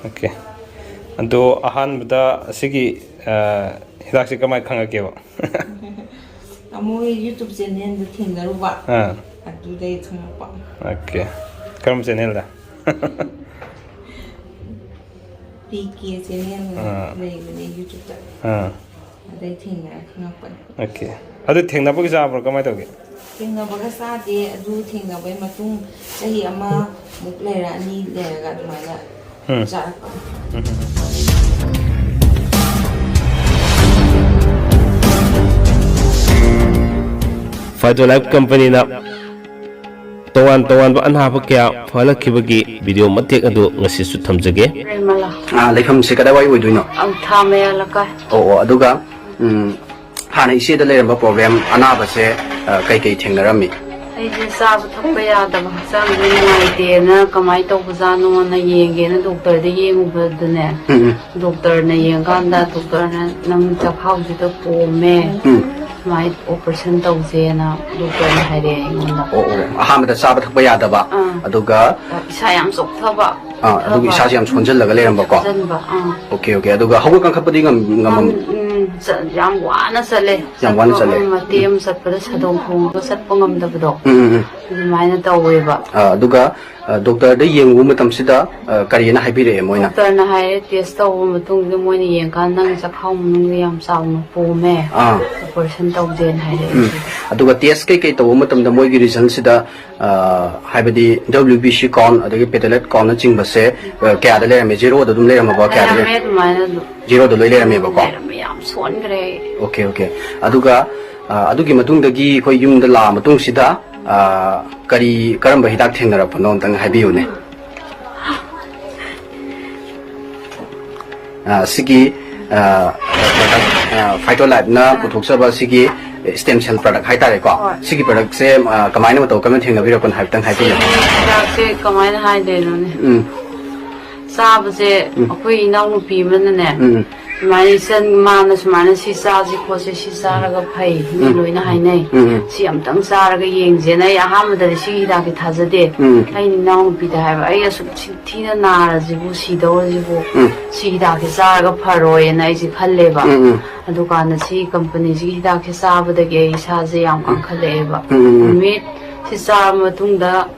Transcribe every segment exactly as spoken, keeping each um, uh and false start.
Okay. ꯑꯗꯣ ꯑꯍꯥꯟꯕꯗ ꯑꯁꯤꯒꯤ, ꯑ, ꯍꯤꯗꯥꯛꯁꯦ ꯀꯃꯥꯏꯅ ꯈꯪꯉꯛꯀꯦꯕ? ꯇꯥꯃꯣ ꯍꯣꯏ YouTube channelꯗ ꯊꯦꯡꯅꯔꯨꯕ꯫ ꯑꯥ꯫ ꯑꯗꯨꯗꯩ ꯈꯪꯉꯛꯄ꯫ ꯑꯣꯀꯦ꯫ ꯀꯔꯝꯕ channelꯗ? ꯄꯤ ꯀꯦ channel ꯑꯥ꯫ ꯂꯩꯕꯅꯦ YouTubeꯇ꯫ ꯑꯥ꯫ ꯑꯗꯩ ꯊꯦꯡꯅꯔ ꯈꯪꯉꯛꯄꯅꯦ꯫ ꯑꯣꯀꯦ꯫ ꯑꯗꯨ ꯊꯦꯡꯅꯕꯒ ꯆꯥꯕ꯭ꯔꯣ? ꯀꯃꯥꯏꯅ ꯇꯧꯒꯦ? ꯊꯦꯡꯅꯕꯒ ꯆꯥꯗꯦ꯫ ꯑꯗꯨ ꯊꯦꯡꯅꯕꯩ ꯃꯇꯨꯡ ꯆꯍꯤ ꯑꯃꯃꯨꯛ ꯂꯩꯔ, ꯑꯅꯤ ꯂꯩꯔꯒ ꯑꯗꯨꯃꯥꯏꯅ ꯎꯝ꯫ ꯆꯥꯔꯛꯄꯅꯦ꯫ ꯎꯝ꯫ Phyto Life Companyꯅ ꯇꯣꯉꯥꯟ ꯇꯣꯉꯥꯟꯕ ꯑꯅꯥꯕ ꯀꯌꯥ ꯐꯍꯜꯂꯛꯈꯤꯕꯒꯤ video ꯃꯇꯦꯛ ꯑꯗꯨ ꯉꯁꯤꯁꯨ ꯊꯝꯖꯒꯦ꯫ ꯄ꯭ꯔꯦꯃꯂꯥ꯫ ꯑꯥ, ꯂꯩꯐꯝꯁꯦ ꯀꯗꯥꯏꯋꯥꯏ ꯑꯣꯏꯗꯣꯏꯅꯣ? ꯑꯝꯊꯥ ꯃꯌꯥ ꯂꯩꯀꯥꯏ꯫ ꯑꯣ, ꯑꯣ, ꯑꯗꯨꯒ, ꯎꯝ, ꯍꯥꯟꯅ ꯏꯆꯦꯗ ꯂꯩꯔꯝꯕ problem, ꯑꯅꯥꯕꯁꯦ, ꯑ, ꯀꯩꯀꯩ ꯊꯦꯡꯅꯔꯝꯃꯤ? ꯑꯩꯁꯦ ꯆꯥꯕ ꯊꯛꯄ ꯌꯥꯗꯕ, ꯍꯛꯆꯥꯡꯁꯦ ꯅꯨꯡꯉꯥꯏꯇꯦꯅ ꯀꯃꯥꯏꯅ ꯇꯧꯕꯖꯥꯠꯅꯣꯅ ꯌꯦꯡꯒꯦꯅ doctorꯗ ꯌꯦꯡꯉꯨꯕꯗꯅꯦ, ꯎꯝ, ꯎꯝ꯫ Doctorꯅ ꯌꯦꯡꯀꯥꯟꯗ doctorꯅ "ꯅꯪ ꯆꯈꯥꯎꯁꯤꯗ ꯄꯣꯝꯃꯦ, ꯎꯝ꯫ ꯁꯨꯃꯥꯏꯅ operation ꯇꯧꯁꯦꯅ" doctorꯅ ꯍꯥꯏꯔꯛꯑꯦ ꯑꯩꯉꯣꯟꯗ꯫ ꯑꯣ, ꯑꯣ꯫ ꯑꯍꯥꯟꯕꯗ ꯆꯥꯕ ꯊꯛꯄ ꯌꯥꯗꯕ, ꯑꯥ꯫ ꯑꯗꯨꯒ ꯏꯁꯥ ꯌꯥꯝ ꯆꯣꯛꯊꯕ, ꯑꯥ, ꯑꯗꯨꯒ ꯆꯣꯛꯊꯕ꯫ ꯏꯁꯥꯁꯦ ꯌꯥꯝ ꯁꯣꯟꯖꯜꯂꯒ ꯂꯩꯔꯝꯕꯀꯣ? ꯁꯣꯟꯖꯟꯕ, ꯑꯥ꯫ Okay, okay. ꯑꯗꯨꯒ ꯍꯧꯒꯠ ꯀꯥꯡꯈꯠꯄꯗꯤ ꯉꯝ-, ꯉꯝꯃꯝ-, ꯎꯝ, ꯆ-, ꯌꯥꯝ ꯋꯥꯅ ꯆꯠꯂꯦ꯫ ꯌꯥꯝ ꯋꯥꯅ ꯆꯠꯄ, ꯆꯠꯂꯦ꯫ ꯎꯝ, ꯃꯇꯦꯛ ꯑꯃ ꯆꯠꯄꯗ ꯁꯥꯗꯣꯡ ꯊꯣꯡꯉꯒ ꯆꯠꯄ ꯉꯝꯗꯕꯗꯣ꯫ ꯎꯝ, ꯎꯝ, ꯎꯝ꯫ ꯑꯗꯨꯃꯥꯏꯅ ꯇꯧꯋꯦꯕ꯫ ꯑꯥ, ꯑꯗꯨꯒ, ꯑ, doctorꯗ ꯌꯦꯡꯉꯨꯕ ꯃꯇꯝꯁꯤꯗ, ꯑ, ꯀꯔꯤꯅ ꯍꯥꯏꯕꯤꯔꯛꯑꯦ ꯃꯣꯏꯅ? Doctorꯅ ꯍꯥꯏꯔꯦ, test ꯇꯧꯕ ꯃꯇꯨꯡꯗ ꯃꯣꯏꯅ ꯌꯦꯡꯀꯥꯟꯗ ꯅꯪ ꯆꯈꯥꯎ ꯃꯅꯨꯡꯗ ꯌꯥꯝ ꯆꯥꯎꯅ ꯄꯣꯝꯃꯦ, ꯑꯥ꯫ Operation ꯇꯧꯁꯦꯅ ꯍꯥꯏꯔꯛꯑꯦ꯫ ꯎꯝ꯫ ꯑꯗꯨꯒ test ꯀꯩꯀꯩ ꯇꯧꯕ ꯃꯇꯝꯗ ꯃꯣꯏꯒꯤ resultꯁꯤꯗ, ꯑ, ꯍꯥꯏꯕꯗꯤ W B C count ꯑꯗꯒꯤ platelet countꯅꯆꯤꯡꯕꯁꯦ, ꯑ, ꯀꯌꯥꯗ ꯂꯩꯔꯝꯃꯦ? Zeroꯗ ꯑꯗꯨꯝ ꯂꯩꯔꯝꯃꯕ? ꯀꯌꯥꯗ ꯂꯩꯔꯝꯃꯦ ꯂꯩ-, ꯑꯗꯨꯃꯥꯏꯅ ꯑꯗꯨꯝ꯫ Zeroꯗ ꯂꯣꯏ ꯂꯩꯔꯝꯃꯦꯕꯀꯣ? ꯂꯩꯔꯝꯃꯦ, ꯌꯥꯝ ꯁꯣꯟꯈ꯭ꯔꯦ ꯑꯩ꯫ Okay, okay. ꯑꯗꯨꯒ, ꯑ, ꯑꯗꯨꯒꯤ ꯃꯇꯨꯡꯗꯒꯤ ꯑꯩꯈꯣꯏ ꯌꯨꯝꯗ ꯂꯥꯛꯑ ꯃꯇꯨꯡꯁꯤꯗ, ꯑ, ꯀꯔꯤ, ꯀꯔꯝꯕ ꯍꯤꯗꯥꯛ ꯊꯦꯡꯅꯔꯛꯄꯅꯣ ꯑꯝꯇꯪ ꯍꯥꯏꯕꯤꯌꯨꯅꯦ꯫ ꯑ, ꯁꯤꯒꯤ, ꯑ, product, ꯑ, Phyto Lifeꯅ ꯄꯨꯊꯣꯛꯆꯕ ꯁꯤꯒꯤ stem cell product ꯍꯥꯏꯇꯥꯔꯦꯀꯣ꯫ ꯍꯣꯏ꯫ ꯁꯤꯒꯤ productꯁꯦ, ꯑ, ꯀꯃꯥꯏꯅ ꯃꯇꯧ ꯀꯔꯝꯅ ꯊꯦꯡꯅꯕꯤꯔꯛꯄꯅꯣ ꯍꯥꯏꯐꯦꯠꯇꯪ ꯍꯥꯏꯕꯤꯌꯨ꯫ ꯁꯤꯒꯤ ꯍꯤꯗꯥꯛꯁꯦ ꯀꯃꯥꯏꯅ ꯍꯥꯏꯗꯣꯏꯅꯣꯅꯦ? ꯎꯝ꯫ ꯆꯥꯕꯁꯦ ꯎꯝ꯫ ꯑꯩꯈꯣꯏ ꯏꯅꯥꯎꯅꯨꯄꯤ ꯑꯃꯅꯅꯦ, ꯎꯝ, ꯎꯝ꯫ ꯁꯨꯃꯥꯏꯅ ꯏꯆꯟ ꯃꯥꯅ ꯁꯨꯃꯥꯏꯅ ꯁꯤ ꯆꯥꯁꯤ ꯈꯣꯠꯁꯤ, ꯁꯤ ꯆꯥꯔꯒ ꯐꯩ, ꯃꯤ ꯎꯝ꯫ ꯂꯣꯏꯅ ꯍꯥꯏꯅꯩ꯫ ꯎꯝ꯫ ꯁꯤ ꯑꯝꯇꯪ ꯆꯥꯔꯒ ꯌꯦꯡꯁꯦꯅ ꯑꯩ ꯑꯍꯥꯟꯕꯗꯗꯤ ꯁꯤꯒꯤ ꯍꯤꯗꯥꯛꯇꯤ ꯊꯥꯖꯗꯦ꯫ ꯎꯝ꯫ ꯑꯩꯅ ꯏꯅꯥꯎꯅꯨꯄꯤꯗ ꯍꯥꯏꯕ, "ꯑꯩ ꯑꯁꯨꯛ ꯊꯤ-, ꯊꯤꯅ ꯅꯥꯔꯁꯤꯕꯨ, ꯁꯤꯗꯧꯔꯁꯤꯕꯨ, ꯎꯝ꯫ ꯁꯤ ꯍꯤꯗꯥꯛꯁꯤ ꯆꯥꯔꯒ ꯐꯔꯣꯏꯅ ꯑꯩꯁꯦ ꯈꯜꯂꯦꯕ"꯫ ꯎꯝ, ꯎꯝ꯫ ꯑꯗꯨꯀꯥꯟꯗ ꯁꯤ ꯀꯝꯄꯅꯤꯁꯤꯒꯤ ꯍꯤꯗꯥꯛꯁꯤ ꯆꯥꯕꯗꯒꯤ ꯑꯩ ꯏꯁꯥꯁꯦ ꯌꯥꯝ ꯀꯟꯈꯠꯂꯛꯑꯦꯕ꯫ ꯎꯝ, ꯎꯝ, ꯎꯝ꯫ ꯅꯨꯃꯤꯠ ꯁꯤ ꯆꯥꯔꯕ ꯃꯇꯨꯡꯗ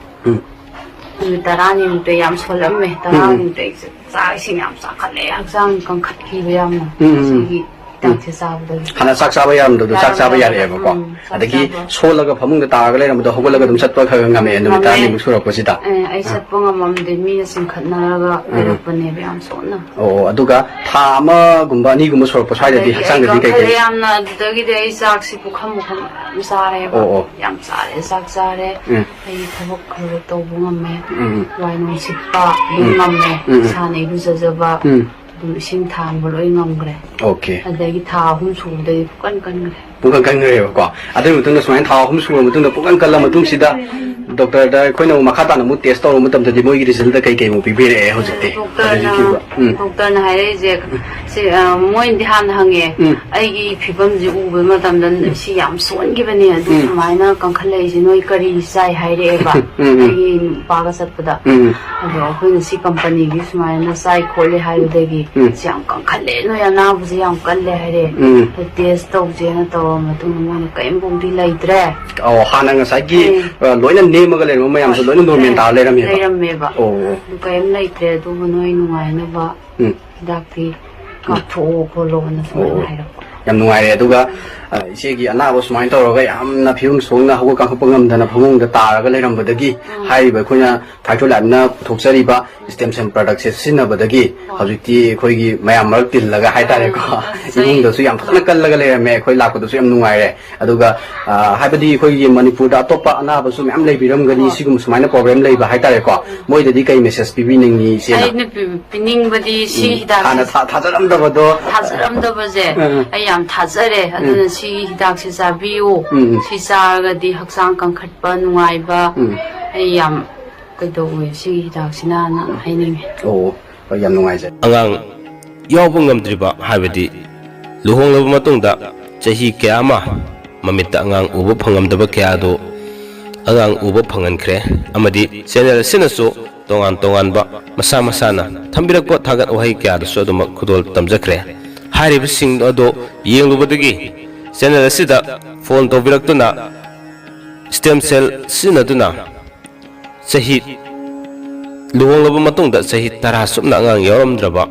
ꯎꯝ꯫ ꯅꯨꯃꯤꯠ ꯇꯔꯥꯅꯤꯃꯨꯛꯇ ꯌꯥꯝ ꯁꯣꯜꯂꯝꯃꯦ꯫ ꯎꯝ꯫ ꯇꯔꯥꯅꯤꯃꯨꯛꯇ ꯑꯩꯁꯦ ꯆꯥꯛ ꯏꯁꯤꯡ ꯌꯥꯝ ꯆꯥꯈꯠꯂꯦ, ꯍꯛꯆꯥꯡ ꯀꯟꯈꯠꯈꯤꯕ ꯌꯥꯝꯅ꯫ ꯎꯝ, ꯎꯝ꯫ ꯁꯤꯒꯤ ꯎꯝ꯫ ꯍꯤꯗꯥꯛꯁꯦ ꯆꯥꯕꯗꯒꯤ꯫ ꯍꯥꯟꯅ ꯆꯥꯛ ꯆꯥꯕ ꯌꯥꯔꯝꯗꯕꯗꯣ ꯆꯥꯛ ꯆꯥꯕ ꯌꯥꯔꯝꯗꯕꯗꯣ, ꯌꯥꯔꯛꯑꯦꯕꯀꯣ꯫ ꯎꯝ, ꯆꯥꯛ ꯑꯗꯒꯤ ꯆꯥꯕ꯫ ꯁꯣꯜꯂꯒ ꯐꯃꯨꯡꯗ ꯇꯥꯔꯒ ꯂꯩꯔꯝꯕꯗꯣ ꯍꯧꯒꯠꯂꯒ ꯑꯗꯨꯝ ꯆꯠꯄ ꯈꯔ ꯈꯔ ꯉꯝꯃꯛꯑꯦ ꯅꯨꯃꯤꯠ ꯉꯝꯃꯦ꯫ ꯇꯔꯥꯅꯤꯃꯨꯛ ꯁꯨꯔꯛꯄꯁꯤꯗ꯫ ꯑꯦ, ꯑꯩ ꯑꯥ꯫ ꯆꯠꯄ ꯉꯝꯃꯝꯗꯦ, ꯃꯤꯅ ꯆꯤꯡꯈꯠꯅꯔꯒ ꯎꯝ꯫ ꯂꯩꯔꯛꯄꯅꯦꯕ ꯌꯥꯝ ꯁꯣꯛꯅ꯫ ꯑꯣ, ꯑꯗꯨꯒ ꯊꯥ ꯑꯃꯒꯨꯝꯕ, ꯑꯅꯤꯒꯨꯝꯕ ꯁꯨꯔꯛꯄ ꯁ꯭ꯋꯥꯏꯗꯗꯤ ꯑꯗꯒꯤ ꯑꯩ ꯍꯛꯆꯥꯡꯗꯗꯤ ꯀꯩꯀꯩ? ꯀꯟꯈꯠꯂꯦ ꯌꯥꯝꯅ, ꯑꯗꯨꯗꯒꯤꯗꯤ ꯑꯩ ꯆꯥꯛꯁꯤ ꯄꯨꯈꯝ ꯄꯨꯈꯝ ꯌꯥꯝ ꯆꯥꯔꯦꯕ꯫ ꯑꯣ, ꯑꯣ꯫ ꯌꯥꯝ ꯆꯥꯔꯦ, ꯆꯥꯛ ꯆꯥꯔꯦ꯫ ꯎꯝ꯫ ꯑꯩ ꯊꯕꯛ ꯈꯔ ꯇꯧꯕ ꯉꯝꯃꯦ꯫ ꯎꯝ꯫ ꯋꯥꯏ ꯅꯨꯡ ꯁꯤꯠꯄ ꯑꯗꯨꯝ ꯎꯝ꯫ ꯉꯝꯃꯦ꯫ ꯎꯝ, ꯎꯝ꯫ ꯏꯁꯥꯅ ꯏꯔꯨꯖꯖꯕ ꯎꯝ꯫ ꯑꯗꯨꯝ ꯏꯁꯤꯡ ꯊꯥꯡꯕ ꯂꯣꯏ ꯉꯝꯈ꯭ꯔꯦ꯫ ꯑꯣꯀꯦ꯫ ꯑꯗꯒꯤ ꯊꯥ ꯑꯍꯨꯝ ꯁꯨꯕꯗꯒꯤ ꯄꯨꯀꯟ ꯀꯟꯈ꯭ꯔꯦ꯫ ꯄꯨꯡꯀꯟ ꯀꯟꯈ꯭ꯔꯦꯕꯀꯣ꯫ ꯑꯗꯨꯒꯤ ꯃꯇꯨꯡꯗ ꯁꯨꯃꯥꯏꯅ ꯊꯥ ꯑꯍꯨꯝ ꯁꯨꯔꯕ ꯃꯇꯨꯡꯗ ꯄꯨꯡꯀꯟ ꯀꯜꯂ ꯃꯇꯨꯡꯁꯤꯗ ꯗꯣꯛꯇꯔꯗ ꯑꯩꯈꯣꯏꯅ ꯑꯃꯨꯛ ꯃꯈꯥ ꯇꯥꯅ ꯑꯃꯨꯛ ꯇꯦꯁ ꯇꯧꯔꯨꯕ ꯃꯇꯝꯗꯗꯤ ꯃꯣꯏꯒꯤ ꯔꯤꯖꯜꯗ ꯀꯩ ꯀꯩ ꯑꯃꯨꯛ ꯄꯤꯕꯤꯔꯛꯑꯦ ꯍꯧꯖꯤꯛꯇꯤ? ꯗꯣꯛꯇꯔꯅ, ꯍꯧꯖꯤꯛꯀꯤ ꯐꯤꯕꯝ-, ꯎꯝ꯫ ꯗꯣꯛꯇꯔꯅ ꯍꯥꯏꯔꯛꯏꯁꯦ, ꯎꯝ꯫ ꯁꯤ, ꯑ, ꯃꯣꯏꯅꯗꯤ ꯍꯥꯟꯅ ꯍꯪꯉꯦ, ꯎꯝ꯫ ꯑꯩꯒꯤ ꯐꯤꯕꯝꯁꯦ ꯎꯕ ꯃꯇꯝꯗ ꯎꯝ꯫ ꯁꯤ ꯌꯥꯝ ꯁꯣꯟꯈꯤꯕꯅꯦ, ꯑꯗꯨ ꯎꯝ꯫ ꯁꯨꯃꯥꯏꯅ ꯀꯟꯈꯠꯂꯛꯏꯁꯦ ꯅꯣꯏ ꯀꯔꯤ ꯆꯥꯏ ꯍꯥꯏꯔꯛꯑꯦꯕ꯫ ꯎꯝ, ꯎꯝ꯫ ꯑꯩꯒꯤ ꯅꯨꯄꯥꯒ ꯆꯠꯄꯗ꯫ ꯎꯝ꯫ ꯑꯗꯣ ꯑꯩꯈꯣꯏꯅ ꯁꯤ ꯀꯝꯄꯅꯤꯒꯤ ꯁꯨꯃꯥꯏꯅ ꯆꯥꯏ ꯈꯣꯠꯂꯦ ꯍꯥꯏꯕꯗꯒꯤ ꯎꯝ꯫ ꯁꯤ ꯌꯥꯝ ꯀꯟꯈꯠꯂꯦ, ꯅꯣꯏ ꯑꯅꯥꯕꯁꯦ ꯌꯥꯝ ꯀꯜꯂꯦ ꯍꯥꯏꯔꯦ꯫ ꯎꯝ꯫ ꯑꯗꯨ ꯇꯦꯁ ꯇꯧꯁꯦꯅ ꯇꯧꯔꯕ ꯃꯇꯨꯡꯗ ꯃꯣꯏꯅ ꯀꯔꯤꯝꯐꯥꯎꯗꯤ ꯂꯩꯇ꯭ꯔꯦ꯫ ꯑꯣ, ꯍꯥꯟꯅ ꯉꯁꯥꯏꯒꯤ, ꯎꯝ꯫ ꯑ, ꯂꯣꯏꯅ ꯅꯦꯝꯃꯒ ꯂꯩꯔꯝꯕ ꯃꯌꯥꯝꯁꯨ ꯍꯣꯏ꯫ ꯂꯣꯏꯅ ꯅꯣꯔꯃꯦꯜ ꯇꯥꯔ ꯂꯩꯔꯝꯃꯦꯕ? ꯂꯩꯔꯝꯃꯦꯕ꯫ ꯑꯣ, ꯑꯣ꯫ ꯑꯗꯨ ꯀꯔꯤꯝ ꯂꯩꯇ꯭ꯔꯦ, ꯑꯗꯨꯕꯨ ꯅꯣꯏ ꯅꯨꯡꯉꯥꯏꯅꯕ ꯎꯝ꯫ ꯍꯤꯗꯥꯛꯇꯤ ꯀꯥꯞꯊꯣꯛꯑꯣ ꯈꯣꯠꯂꯣꯅ ꯁꯨꯃꯥꯏꯅ ꯑꯣ, ꯍꯥꯏꯔꯛꯄ꯫ ꯌꯥꯝ ꯅꯨꯡꯉꯥꯏꯔꯦ꯫ ꯑꯗꯨꯒ, ꯑ, ꯏꯆꯦꯒꯤ ꯑꯅꯥꯕ ꯁꯨꯃꯥꯏꯅ ꯇꯧꯔꯒ ꯌꯥꯝꯅ ꯐꯤꯕꯝ ꯁꯣꯛꯅ ꯍꯧꯒꯠ ꯀꯥꯡꯈꯠꯄ ꯉꯝꯗꯅ ꯐꯃꯨꯡꯗ ꯇꯥꯔꯒ ꯂꯩꯔꯝꯕꯗꯒꯤ ꯎꯝ꯫ ꯍꯥꯏꯔꯤꯕ ꯑꯩꯈꯣꯏꯅ ꯊꯥꯏꯊꯣꯏ ꯂꯥꯏꯞꯅ ꯄꯨꯊꯣꯛꯆꯔꯤꯕ ꯁ꯭ꯇꯦꯝ ꯁꯦꯜ ꯄ꯭ꯔꯗꯛꯁꯦ ꯁꯤꯖꯤꯟꯅꯕꯗꯒꯤ ꯍꯣꯏ꯫ ꯍꯧꯖꯤꯛꯇꯤ ꯑꯩꯈꯣꯏꯒꯤ ꯃꯌꯥꯝ ꯃꯔꯛ ꯇꯤꯜꯂꯒ ꯍꯥꯏꯇꯥꯔꯦꯀꯣ, ꯎꯝ꯫ ꯏꯃꯨꯡꯗꯁꯨ ꯌꯥꯝ ꯐꯖꯅ ꯀꯜꯂꯒ ꯂꯩꯔꯝꯃꯦ꯫ ꯑꯩꯈꯣꯏ ꯂꯥꯛꯄꯗꯁꯨ ꯌꯥꯝ ꯅꯨꯡꯉꯥꯏꯔꯦ꯫ ꯑꯗꯨꯒ, ꯑ, ꯍꯥꯏꯕꯗꯤ ꯑꯩꯈꯣꯏꯒꯤ ꯃꯅꯤꯄꯨꯔꯗ ꯑꯇꯣꯞꯄ ꯑꯅꯥꯕꯁꯨ ꯃꯌꯥꯝ ꯂꯩꯕꯤꯔꯝꯒꯅꯤ, ꯍꯣꯏ꯫ ꯁꯤꯒꯨꯝꯕ ꯁꯨꯃꯥꯏꯅ ꯄ꯭ꯔꯣꯕ꯭ꯂꯦꯝ ꯂꯩꯕ ꯍꯥꯏꯇꯥꯔꯦꯀꯣ꯫ ꯃꯣꯏꯗꯗꯤ ꯀꯩ ꯃꯦꯁꯦꯖ ꯄꯤꯕꯤꯅꯤꯡꯉꯤ ꯏꯆꯦꯅ? ꯑꯩꯅ ꯄꯤ-, ꯄꯤꯅꯤꯡꯕꯗꯤ ꯁꯤ ꯎꯝ꯫ ꯍꯤꯗꯥꯛꯁꯦ ꯍꯥꯟꯅ ꯊꯥ-, ꯊꯥꯖꯔꯝꯗꯕꯗꯣ꯫ ꯊꯥꯖꯔꯝꯗꯕꯁꯦ ꯎꯝ꯫ ꯑꯩ ꯌꯥꯝ ꯊꯥꯖꯔꯦ꯫ ꯎꯝ꯫ ꯑꯗꯨꯅ ꯁꯤ ꯍꯤꯗꯥꯛꯁꯦ ꯆꯥꯕꯤꯌꯨ꯫ ꯎꯝ꯫ ꯁꯤ ꯆꯥꯔꯒꯗꯤ ꯍꯛꯆꯥꯡ ꯀꯟꯈꯠꯄ, ꯅꯨꯡꯉꯥꯏꯕ꯫ ꯎꯝ꯫ ꯑꯩ ꯌꯥꯝ ꯀꯩꯗꯧꯋꯦ ꯁꯤꯒꯤ ꯍꯤꯗꯥꯛꯁꯤꯅꯅ ꯍꯥꯏꯅꯤꯡꯉꯦ꯫ ꯑꯣ, ꯍꯣꯏ, ꯌꯥꯝ ꯅꯨꯡꯉꯥꯏꯖꯔꯦ꯫ ꯑꯉꯥꯡ ꯌꯥꯎꯕ ꯉꯝꯗ꯭ꯔꯤꯕ, ꯍꯥꯏꯕꯗꯤ ꯂꯨꯍꯣꯡꯂꯕ ꯃꯇꯨꯡꯗ ꯆꯍꯤ ꯀꯌꯥ ꯑꯃ ꯃꯃꯤꯠꯇ ꯑꯉꯥꯡ ꯎꯕ ꯐꯪꯉꯝꯗꯕ ꯀꯌꯥ ꯑꯗꯨ ꯑꯉꯥꯡ ꯎꯕ ꯐꯪꯍꯟꯈ꯭ꯔꯦ꯫ ꯑꯃꯗꯤ ꯆꯦꯅꯦꯜ ꯑꯁꯤꯅꯁꯨ ꯇꯣꯉꯥꯟ ꯇꯣꯉꯥꯟꯕ ꯃꯁꯥ ꯃꯁꯥꯅ ꯊꯝꯕꯤꯔꯛꯄ ꯊꯥꯒꯠ ꯋꯥꯍꯩ ꯀꯌꯥꯗꯁꯨ ꯑꯗꯨꯃꯛ ꯈꯨꯗꯣꯜ ꯇꯝꯖꯈ꯭ꯔꯦ꯫ ꯍꯥꯏꯔꯤꯕꯁꯤꯡ ꯑꯗꯣ ꯌꯦꯡꯂꯨꯕꯗꯒꯤ ꯆꯦꯅꯦꯜ ꯑꯁꯤꯗ ꯐꯣꯟ ꯇꯧꯕꯤꯔꯛꯇꯨꯅ, ꯁ꯭ꯇꯦꯝ ꯁꯦꯜ ꯁꯤꯖꯤꯟꯅꯗꯨꯅ ꯆꯍꯤ, ꯂꯨꯍꯣꯡꯂꯕ ꯃꯇꯨꯡꯗ ꯆꯍꯤ ꯇꯔꯥ ꯁꯨꯞꯅ ꯑꯉꯥꯡ ꯌꯥꯎꯔꯝꯗ꯭ꯔꯕ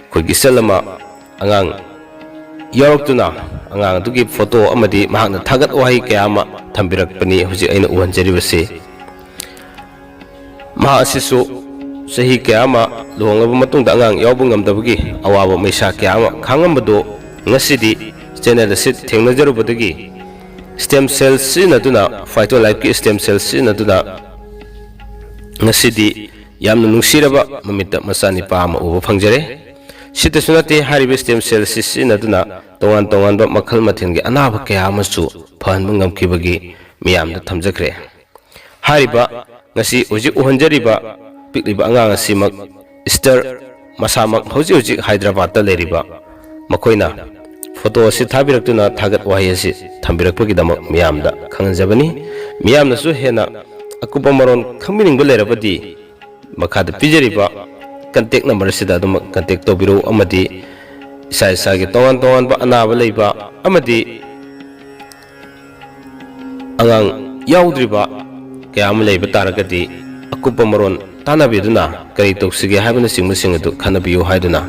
ꯑꯩꯈꯣꯏꯒꯤ ꯏꯆꯜ ꯑꯃ ꯑꯉꯥꯡ ꯌꯥꯎꯔꯛꯇꯨꯅ, ꯑꯉꯥꯡ ꯑꯗꯨꯒꯤ ꯐꯣꯇꯣ ꯑꯃꯗꯤ ꯃꯍꯥꯛꯅ ꯊꯥꯒꯠ ꯋꯥꯍꯩ ꯀꯌꯥ ꯑꯃ ꯊꯝꯕꯤꯔꯛꯄꯅꯤ ꯍꯧꯖꯤꯛ ꯑꯩꯅ ꯎꯍꯟꯖꯔꯤꯕꯁꯤ꯫ ꯃꯍꯥꯛ ꯑꯁꯤꯁꯨ ꯆꯍꯤ ꯀꯌꯥ ꯑꯃ ꯂꯨꯍꯣꯡꯂꯕ ꯃꯇꯨꯡꯗ ꯑꯉꯥꯡ ꯌꯥꯎꯕ ꯉꯝꯗꯕꯒꯤ ꯑꯋꯥꯕ ꯃꯩꯁꯥ ꯀꯌꯥ ꯑꯃ ꯈꯥꯡꯉꯝꯕꯗꯨ ꯉꯁꯤꯗꯤ ꯆꯦꯅꯦꯜ ꯑꯁꯤ ꯊꯦꯡꯅꯖꯔꯨꯕꯗꯒꯤ ꯁ꯭ꯇꯦꯝ ꯁꯦꯜ ꯁꯤꯖꯤꯟꯅꯗꯨꯅ, ꯐꯥꯏꯇꯣ ꯂꯥꯏꯐꯀꯤ ꯁ꯭ꯇꯦꯝ ꯁꯦꯜ ꯁꯤꯖꯤꯟꯅꯗꯨꯅ ꯉꯁꯤꯗꯤ ꯌꯥꯝꯅ ꯅꯨꯡꯁꯤꯔꯕ ꯃꯃꯤꯠꯇ ꯃꯆꯥꯅꯤꯄꯥ ꯑꯃ ꯎꯕ ꯐꯪꯖꯔꯦ꯫ ꯁꯤꯇꯁꯨ ꯅꯠꯇꯦ, ꯍꯥꯏꯔꯤꯕ ꯁ꯭ꯇꯦꯝ ꯁꯦꯜ ꯑꯁꯤ ꯁꯤꯖꯤꯟꯅꯗꯨꯅ ꯇꯣꯉꯥꯟ ꯇꯣꯉꯥꯟꯕ ꯃꯈꯜ ꯃꯊꯦꯜꯒꯤ ꯑꯅꯥꯕ ꯀꯌꯥ ꯑꯃꯁꯨ ꯐꯍꯟꯕ ꯉꯝꯈꯤꯕꯒꯤ ꯃꯤꯌꯥꯝꯗ ꯊꯝꯖꯈ꯭ꯔꯦ꯫ ꯍꯥꯏꯔꯤꯕ ꯉꯁꯤ ꯍꯧꯖꯤꯛ ꯎꯍꯟꯖꯔꯤꯕ ꯄꯤꯛꯂꯤꯕ ꯑꯉꯥꯡ ꯑꯁꯤꯃꯛ ꯏꯁꯇꯔ ꯃꯁꯥꯃꯛ ꯍꯧꯖꯤꯛ ꯍꯧꯖꯤꯛ ꯍꯥꯏꯗ꯭ꯔꯕꯥꯗꯇ ꯂꯩꯔꯤꯕ ꯃꯈꯣꯏꯅ ꯐꯣꯇꯣ ꯑꯁꯤ ꯊꯥꯕꯤꯔꯛꯇꯨꯅ ꯊꯥꯒꯠ ꯋꯥꯍꯩ ꯑꯁꯤ ꯊꯝꯕꯤꯔꯛꯄꯒꯤꯗꯃꯛ ꯃꯤꯌꯥꯝꯗ ꯈꯪꯍꯟꯖꯕꯅꯤ꯫ ꯃꯤꯌꯥꯝꯅꯁꯨ ꯍꯦꯟꯅ ꯑꯀꯨꯞꯄ ꯃꯔꯣꯟ ꯈꯪꯕꯤꯅꯤꯡꯕ ꯂꯩꯔꯕꯗꯤ ꯃꯈꯥꯗ ꯄꯤꯖꯔꯤꯕ ꯀꯟꯇꯦꯛ ꯅꯝꯕꯔ ꯑꯁꯤꯗ ꯑꯗꯨꯃꯛ ꯀꯟꯇꯦꯛ ꯇꯧꯕꯤꯔꯛꯎ, ꯑꯃꯗꯤ ꯏꯁꯥ ꯏꯁꯥꯒꯤ ꯇꯣꯉꯥꯟ ꯇꯣꯉꯥꯟꯕ ꯑꯅꯥꯕ ꯂꯩꯕ ꯑꯃꯗꯤ ꯑꯉꯥꯡ ꯌꯥꯎꯗ꯭ꯔꯤꯕ ꯀꯌꯥ ꯑꯃ ꯂꯩꯕ ꯇꯥꯔꯒꯗꯤ ꯑꯀꯨꯞꯄ ꯃꯔꯣꯟ ꯇꯥꯟꯅꯕꯤꯗꯨꯅ ꯀꯔꯤ ꯇꯧꯁꯤꯒꯦ ꯍꯥꯏꯕꯅꯆꯤꯡꯕꯁꯤꯡ ꯑꯗꯨ ꯈꯟꯅꯕꯤꯌꯨ ꯍꯥꯏꯗꯨꯅ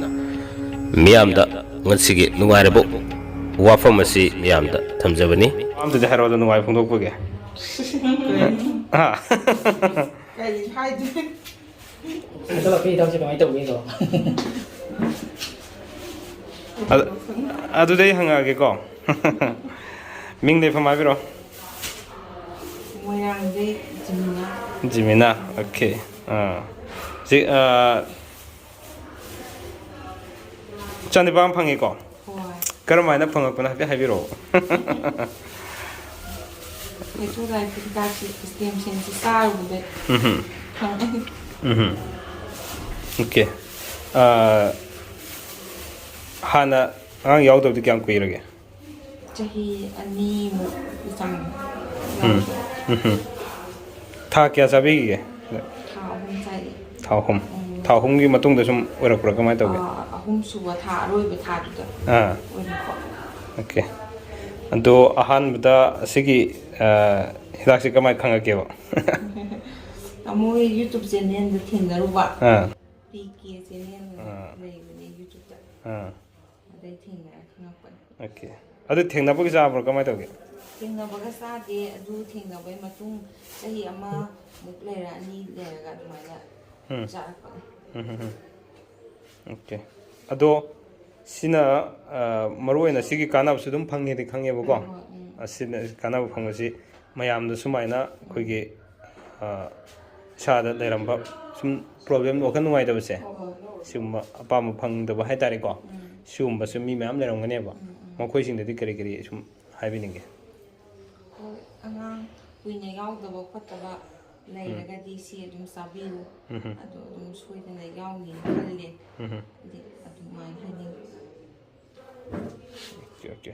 ꯃꯤꯌꯥꯝꯗ ꯉꯁꯤꯒꯤ ꯅꯨꯡꯉꯥꯏꯔꯕ ꯋꯥꯐꯝ ꯑꯁꯤ ꯃꯤꯌꯥꯝꯗ ꯊꯝꯖꯕꯅꯤ꯫ ꯑꯝꯇꯗꯤ ꯍꯥꯏꯔꯛꯑꯣꯗ ꯅꯨꯡꯉꯥꯏ ꯐꯣꯡꯗꯣꯛꯄꯒꯤ꯫ ꯍꯥ? ꯀꯔꯤ ꯍꯥꯏꯗꯣꯏ? ꯑꯗꯣ ꯑꯩꯈꯣꯏ ꯏꯇꯥꯎꯁꯦ ꯀꯃꯥꯏꯅ ꯇꯧꯒꯦꯗꯣ? ꯑꯗꯨ-, ꯑꯗꯨꯗꯤ ꯑꯩ ꯍꯪꯉꯛꯑꯒꯦꯀꯣ꯫ ꯃꯤꯡ ꯂꯩꯐꯝ ꯍꯥꯏꯕꯤꯔꯣ꯫ ꯃꯣꯏꯔꯥꯡꯗꯩ ꯖꯤꯃꯤꯅꯥ꯫ ꯖꯤꯃꯤꯅꯥ, ꯑꯣꯀꯦ꯫ ꯑꯥ꯫ ꯁꯤ, ꯑꯥ, ꯆꯅꯤꯄꯥꯟ ꯐꯪꯉꯤꯀꯣ? ꯍꯣꯏ꯫ ꯀꯔꯝ ꯍꯥꯏꯅ ꯐꯪꯉꯛꯄꯅꯣ ꯍꯥꯏꯐꯦꯠ ꯍꯥꯏꯕꯤꯔꯛꯑꯣ꯫ ꯍꯩꯀ꯭ꯔꯨ ꯂꯥꯏꯐꯀꯤ ꯍꯤꯗꯥꯛꯁꯤ, ꯁ꯭ꯇꯦꯝ ꯁꯦꯜꯁꯤ ꯆꯥꯔꯨꯕꯗꯩ ꯎꯝꯍꯨꯝ꯫ ꯐꯪꯉꯛꯏ꯫ ꯎꯝꯍꯨꯝ꯫ ꯑꯣꯀꯦ꯫ ꯑꯥ, ꯍꯥꯟꯅ ꯑꯉꯥꯡ ꯌꯥꯎꯗꯕꯗꯤ ꯀꯌꯥꯝ ꯀꯨꯏꯔꯒꯦ? ꯆꯍꯤ ꯑꯅꯤꯃꯨꯛꯀꯤ ꯆꯥꯡ ꯎꯝ꯫ ꯎꯝ꯫ ꯊꯥ ꯀꯌꯥ ꯆꯥꯕꯤꯈꯤꯒꯦ? ꯊꯥ ꯑꯍꯨꯝ ꯆꯥꯏꯌꯦ꯫ ꯊꯥ ꯑꯍꯨꯝ꯫ ꯊꯥ ꯑꯍꯨꯝꯒꯤ ꯃꯇꯨꯡꯗ ꯁꯨꯝ ꯑꯣꯏꯔꯛꯄ꯭ꯔꯥ, ꯀꯃꯥꯏꯅ ꯇꯧꯒꯦ? ꯑꯥ, ꯑꯍꯨꯝ ꯁꯨꯕ ꯊꯥ, ꯑꯔꯣꯏꯕ ꯊꯥꯗꯨꯗ ꯑꯥ꯫ ꯑꯣꯏꯔꯛꯄ꯫ ꯑꯣꯀꯦ꯫ ꯑꯗꯣ ꯑꯍꯥꯟꯕꯗ ꯑꯁꯤꯒꯤ, ꯑꯥ, ꯍꯤꯗꯥꯛꯁꯦ ꯀꯃꯥꯏꯅ ꯈꯪꯉꯛꯀꯦꯕ? ꯇꯥꯃꯣ ꯍꯣꯏ YouTube channelꯗ ꯊꯦꯡꯅꯔꯨꯕ꯫ ꯑꯥ꯫ ꯄꯤ ꯀꯦ channel ꯑꯥ꯫ ꯂꯩꯕꯅꯦ YouTubeꯇ꯫ ꯑꯥ꯫ ꯑꯗꯩ ꯊꯦꯡꯅꯔ ꯈꯪꯉꯛꯄꯅꯦ꯫ ꯑꯣꯀꯦ꯫ ꯑꯗꯨ ꯊꯦꯡꯅꯕꯒ ꯆꯥꯕ꯭ꯔꯣ, ꯀꯃꯥꯏꯅ ꯇꯧꯒꯦ? ꯊꯦꯡꯅꯕꯒ ꯆꯥꯗꯦ꯫ ꯑꯗꯨ ꯊꯦꯡꯅꯕꯩ ꯃꯇꯨꯡ ꯆꯍꯤ ꯑꯃꯃꯨꯛ ꯂꯩꯔ, ꯑꯅꯤ ꯂꯩꯔꯒ ꯑꯗꯨꯃꯥꯏꯅ ꯎꯝ꯫ ꯆꯥꯔꯛꯄꯅꯦ꯫ ꯎꯝ, ꯎꯝ, ꯎꯝ꯫ ꯑꯣꯀꯦ꯫ ꯑꯗꯣ ꯁꯤꯅ, ꯑ, ꯃꯔꯨꯑꯣꯏꯅ ꯁꯤꯒꯤ ꯀꯥꯟꯅꯕꯁꯨ ꯑꯗꯨꯝ ꯐꯪꯉꯦꯗꯤ ꯈꯪꯉꯦꯕꯀꯣ꯫ ꯍꯣꯏ, ꯍꯣꯏ, ꯎꯝ꯫ ꯑꯁꯤꯅ ꯀꯥꯟꯅꯕ ꯐꯪꯕꯁꯤ ꯃꯌꯥꯝꯗ ꯁꯨꯃꯥꯏꯅ ꯑꯩꯈꯣꯏꯒꯤ, ꯑ, ꯏꯁꯥꯗ ꯂꯩꯔꯝꯕ ꯁꯨꯝ problem, ꯋꯥꯈꯜ ꯅꯨꯡꯉꯥꯏꯇꯕꯁꯦ, ꯍꯣꯏ, ꯍꯣꯏ꯫ ꯁꯤꯒꯨꯝꯕ ꯑꯄꯥꯝꯕ ꯐꯪꯗꯕ ꯍꯥꯏꯇꯥꯔꯦꯀꯣ꯫ ꯎꯝ꯫ ꯁꯤꯒꯨꯝꯕꯁꯨ ꯃꯤ ꯃꯌꯥꯝ ꯂꯩꯔꯝꯒꯅꯦꯕ꯫ ꯎꯝ, ꯎꯝ꯫ ꯃꯈꯣꯏꯁꯤꯡꯗꯗꯤ ꯀꯔꯤ ꯀꯔꯤ ꯁꯨꯝ ꯍꯥꯏꯕꯤꯅꯤꯡꯒꯦ? ꯍꯣꯏ, ꯑꯉꯥꯡ ꯀꯨꯏꯅ ꯌꯥꯎꯗꯕ ꯈꯣꯠꯇꯕ ꯂꯩꯔꯒꯗꯤ ꯁꯤ ꯑꯗꯨꯝ ꯆꯥꯕꯤꯌꯨ꯫ ꯎꯝ꯫ ꯑꯗꯣ ꯑꯗꯨꯝ ꯁꯣꯏꯗꯅ ꯌꯥꯎꯅꯤꯅ ꯈꯜꯂꯦ꯫ ꯎꯝ꯫ ꯍꯥꯏꯗꯤ ꯑꯗꯨꯃꯥꯏꯅ ꯍꯥꯏꯅꯤꯡꯉꯤ꯫ Okay, okay.